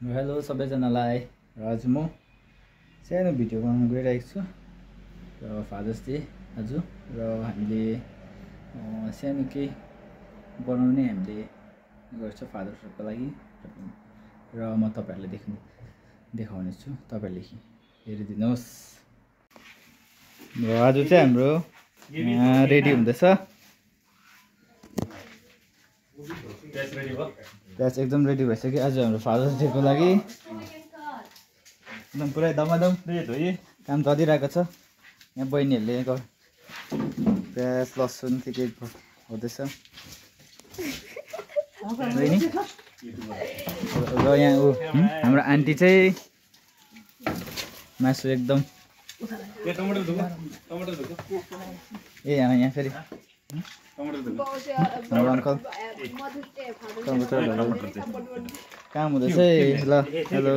hello सबैजनालाई आज म सानो भिडियो बनाउन गइरहेको छु र फादर्स डे आज र हामीले सानो केही बनाउने हामीले गर्छ फादर्सको लागि र म तपाईहरुलाई देखाउने छु तपाईहरुले हेरिदिनुहोस् र आज चाहिँ हाम्रो रेडी हुँदैछ प्याज एकदम रेडी भइसक्यो आज हाम्रो फादर्स डे को लागि एकदम पुरै दमादम काम चलिरहेको छ यहाँ बहिनीहरुले प्याज लसुन के हुँदैछ बहिनी र यहाँ हाम्रो आन्टी चाहिँ मासु एकदम ए यहाँ फेरि हाम्रो अंकल काम हुँदैछ ल हेलो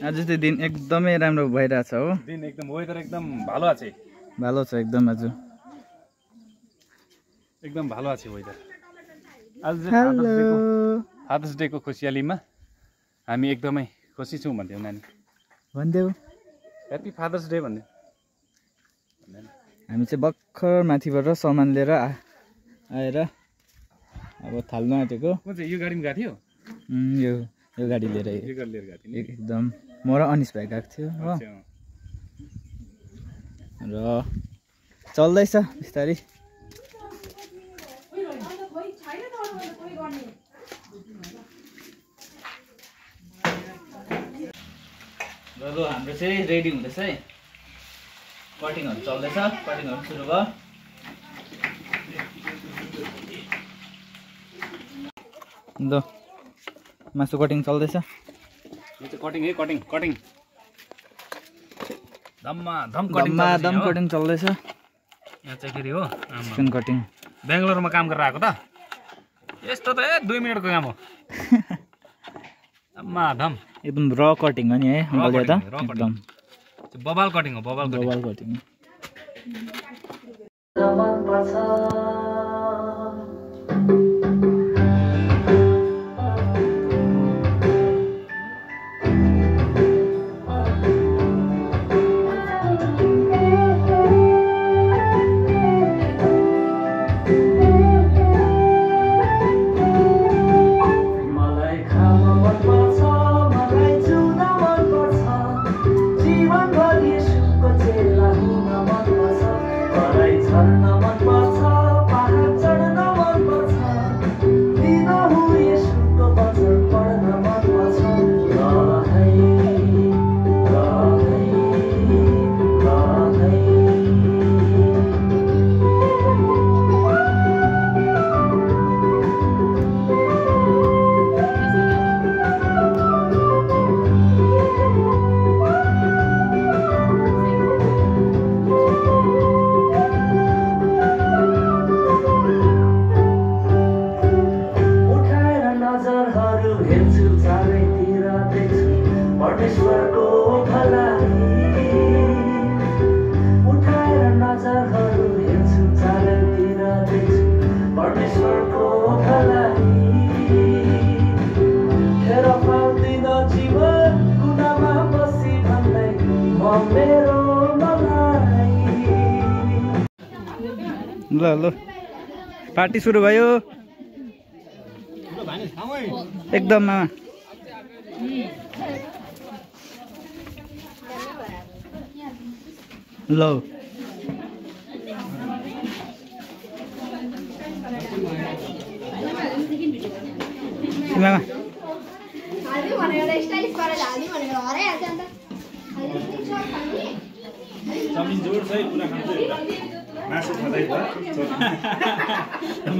आज चाहिँ दिन एकदमै राम्रो भइरहेछ हो दिन एकदम वेदर एकदम भालो আছে एकदम आज एकदम भालो আছে वेदर आज फादर्स डे को खुसियालीमा हामी एकदमै खुसी छौं भन्देऊ ह्यापी फादर्स डे भन्दै हामी चाहिँ भर्खर माथिबाट सामान लिएर आएर अब थाल्न आँटेको कुन चाहिँ यो गाडीमा गएको थियो यो गाडी लिएर गएको थियो एकदम म र अनिस भाइ गएको थियो हो र चल्दैछ बिस्तारै ल हाम्रो चाहिँ रेडी हुँदैछ है कटिङहरु चल्दैछ कटिङहरु सुरु भयो ल मासु कटिङ चल्दैछ यो चाहिँ कटिङ धम कटिङ चल्दैछ यहाँ चाहिँ फेरि हो चिकन कटिङ बेंगलोरमा काम गरेर आएको त यस्तो त 2 मिनेटको काम हो धम्मा धम एकदम र कटिङ हो नि है अंकलले त एकदम बबाल कटिङ हो बबाल कटिङ ल पार्टी सुरु भयो एकदम ल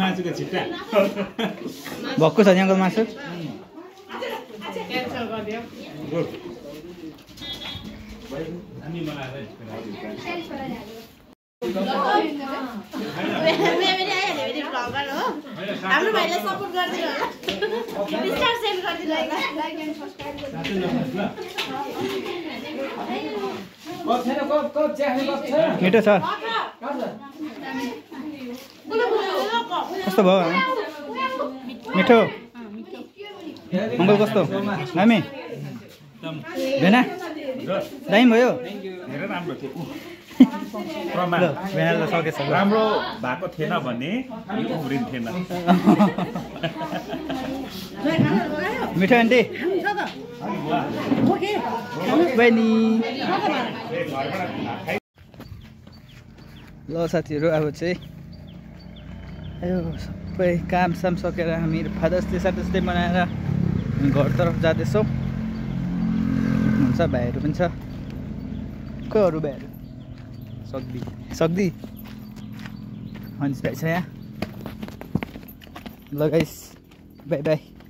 मासुको छिट्टा भक्कु छ नि अंकल मासु हाम्रो भाइले सपोर्ट गर्दिनु होला स्टार सेन्ड गर्दिनु होला लाइक एन्ड सब्स्क्राइब गर्दिनु मिठो छ कस्तो भयो मिठो अङ्कल कस्तो हामी भेना दामी भयो धेरै राम्रो थियो ल भेना त सकेछ ल राम्रो भएको थिएन भने यो उम्रिन्थेन मिठो आन्टी बहिनी ल साथीहरू अब चाहिँ यो सबै कामसाम सकेर हामी फादर्स डे मनाएर घरतर्फ जाँदैछौँ हुन्छ भाइहरू पनि छ को अरू भाइहरू सक्दी हन्स भाइ छ यहाँ ल गाइस बाई बाई